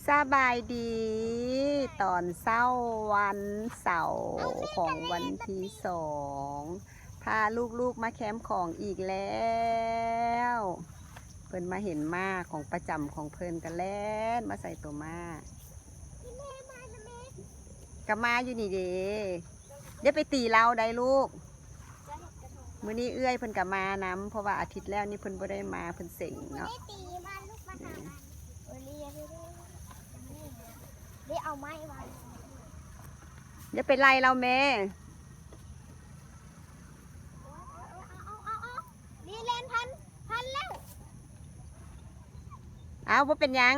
ສະບາຍດີ ຕອນເຊົ້າວັນເສົາຂອງວັນທີສອງ ພາລູກໆມາແຄມຂອງອີກແລ້ວ. ເພິ່ນມາເຫັນມ້າຂອງປະຈຳຂອງເພິ່ນ ກໍແລ່ນມາໃສ່ໂຕມ້າ. ກໍມ້າຢູ່ນີ້ເດ້. ຢ່າໄປຕີລາວໄດ໋ລູກ. ມື້ນີ້ເອື້ອຍເພິ່ນກໍມານຳ ເພາະວ່າອາທິດແລ້ວນີ້ເພິ່ນບໍ່ໄດ້ມາ ເພິ່ນເສັງເນາະ. ຢ່າໄປໄລ່ລາວແມ່. ນີ້ແລ່ນພັນ ພັນແລ້ວ. ອ້າວ ບໍ່ເປັນຫຍັງ.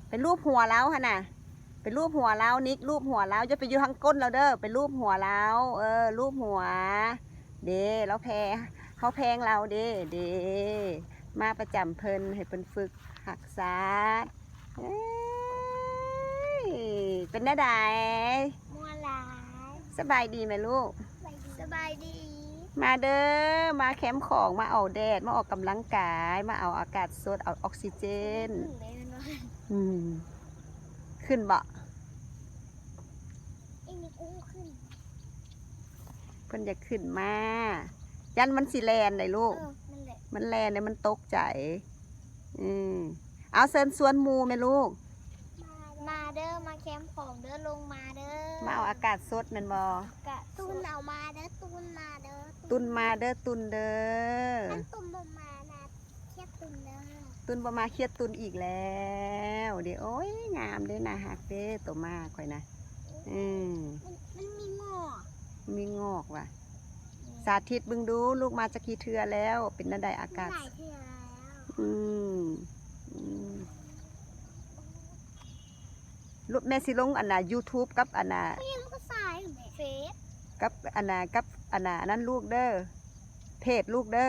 ໄປລູບຫົວລາວຫັ້ນນະ ໄປລູບຫົວລາວ ນິກ ລູບຫົວລາວ. ຢ່າໄປຢູ່ທາງກົ້ນລາວເດີ້ ໄປລູບຫົວລາວ. ເອີ ລູບຫົວເດ້ ລາວແພ ເຮົາແພງລາວເດ້ ເດ້ ມາປະຈຳເພິ່ນ ໃຫ້ເພິ່ນຝຶກຮັກສາ. ເອີຍ ເປັນແນວໃດ? ມ່ວນຫຼາຍ. ສະບາຍດີແມ່ລູກ? ສະບາຍດີ. ມາເດີ້ ມາແຄມຂອງ ມາເອົາແດດ ມາອອກກຳລັງກາຍ ມາເອົາອາກາດສົດ ເອົາອອກຊີເຈນ. ອືມ ຂຶ້ນບໍ່? ເພິ່ນຢາກຂຶ້ນມາ ຢ້ານມັນຊິແລ່ນໄດ໋ລູກ. ເອີ ມັນແລ່ນໄດ໋ ມັນຕົກໃຈ. ອືມ ເອົາ ເຊີນຊວນໝູ່ແມ່ລູກ. ມາເດີ້ ມາແຄມຂອງເດີ້ ລົງມາເດີ້. ມາເອົາອາກາດສົດແມ່ນບໍ່? ກະຕຸນເອົາມາເດີ້ ຕຸນມາເດີ້ ຕຸນມາເດີ້ ຕຸນເດີ້. ຄັນຕຸນບໍ່ມານະ ຄຽດຕຸນເດີ້ ຕຸນບໍ່ມາ ຄຽດຕຸນອີກແລ້ວເດ້. ໂອ້ຍ ງາມເດ້ ໜ້າຮັກເດ້ ໂຕມ້າຂ້ອຍນະ. ອືມ ມັນ ມັນມີງອກ ມີງອກວ່າ. ອືມ ສາທິດເບິ່ງດູ ລູກມາຈັກກີ່ເທື່ອແລ້ວ ເປັນແນວໃດອາກາດ? ຫຼາຍເທື່ອແລ້ວ. ອືມ ອືມ ລູກ ແມ່ຊິລົງອັນນ່າ ຢູທູບ ກັບອັນນ່າ ເຟສ ກັບອັນນ່າ ກັບອັນນ່າ ອັນນັ້ນລູກເດີ້ ເພຈລູກເດີ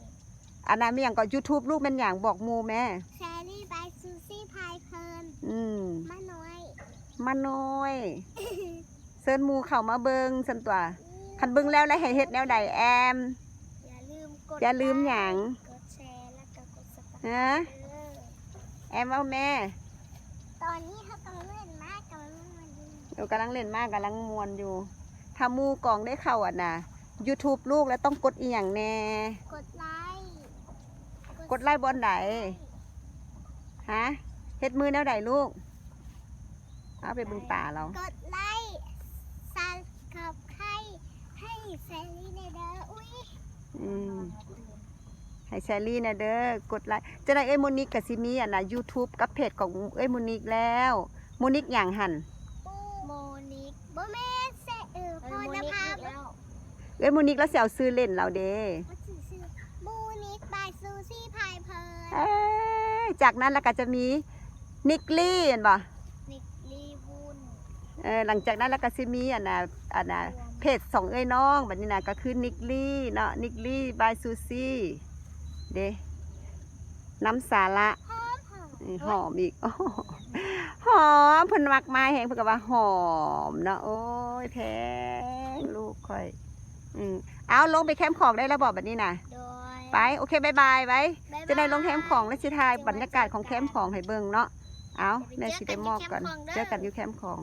້. ອັນນ່າ ມີຫຍັງເກາະ ຢູທູບລູກແມ່ນຫຍັງ? ບອກໝູ່ແມ່. ແຊຣີບາຍຊູຊີພາຍເພີນ. ອືມ ມ້ານ້ອຍ ມ້ານ້ອຍ. ເຊີນໝູ່ເຂົ້າມາເບິ່ງຊັ້ນຕົວະ. ອືມ ຄັນເບິ່ງແລ້ວ ແລ້ວໃຫ້ເຮັດແນວໃດແອມ? ຢ່າລືມກົດ ຢ່າລືມຫຍັງ? ກົດໄລ ກົດແຊ ແລ້ວກໍກົດຊັບສະໄຄຣບ ຮະ ເດີ້. ແອມເວົ້າແມ່. ຕອນນີ້ເຮົາກຳລັງເຫຼັ້ນມ້າ ກຳລັງມ່ວນຢູ່. ເອີ ກຳລັງເຫຼັ້ນມ້າ ກຳລັງມ່ວນຢູ່. ຖ້າໝູ່ກອງໄດ້ເຂົ້າອັນນ່າ ຢູທູບລູກ ແລ້ວຕ້ອງກົດອີ່ຫຍັງແດ່? ກົດໄລ ກົດໄລບ່ອນໃດ? ຮະ ເຮັດມືແນວໃດລູກ? ເອົາ ໄປເບິ່ງຕາລາວ. ກົດໄລ ຊັບສະໄຄຣບ ໃຫ້ແຊຣີແດ່ເດີ້. ອຸ້ຍ ອືມ ໃຫ້ແຊຣີແດ່ເດີ້ ກົດໄລ. ຈັ່ງໃດເອື້ອຍໂມນິກກໍຊິມີອັນນ່າ ຢູທູບ ກັບເພຈຂອງເອື້ອຍໂມນິກແລ້ວ. ໂມນິກຫຍັງຫັ້ນ? ໂມນິກ ບໍ່ແມ່ນ ເອີ ເອື້ອຍໂມນິກອີກແລ້ວ. ເອື້ອຍໂມນິກລາວຊິເອົາຊື່ເລ່ນລາວເດ້ ລາວຊິຊື່ໂມນິກບາຍຊູຊີພາຍເພີນ. ເອີ ຈາກນັ້ນລະກະຈະມີນິກລີ້ແມ່ນບໍ່? ນິກລີ້ວຸ້ນ. ເອີ ຫຼັງຈາກນັ້ນລະກະຊິມີອັນນ່າ ອັນນ່າ ເພຈສອງເອື້ອຍນ້ອງ ບັດນີ້ນະ ກະຄືນິກລີ້ເນາະ ນິກລີ້ບາຍຊູຊີເດ້. ນ້ຳສາລະ ຫອມ ຫອມ ອືມ ຫອມອີກ ຫອມ ເພິ່ນມັກມາແຮງ ເພິ່ນກໍວ່າຫອມເນາະ. ໂອ້ຍ ແພງລູກຂ້ອຍ. ອືມ ເອົາ ລົງໄປແຄມຂອງໄດ້ແລ້ວບໍ ບັດນີ້ນະ? ໂດຍ ໄປ ໂອເຄ ບາຍບາຍ ໄວ້ ບາຍບາຍ ຈັ່ງໃດລົງແຄມຂອງແລ້ວຊິຖ່າຍບັນຍາກາດຂອງແຄມຂອງໃຫ້ເບິ່ງເນາະ. ເອົາ ແມ່ຊິໄດ້ມອບກ່ອນ ເຈີກັນຢູ່ແຄມຂອງ.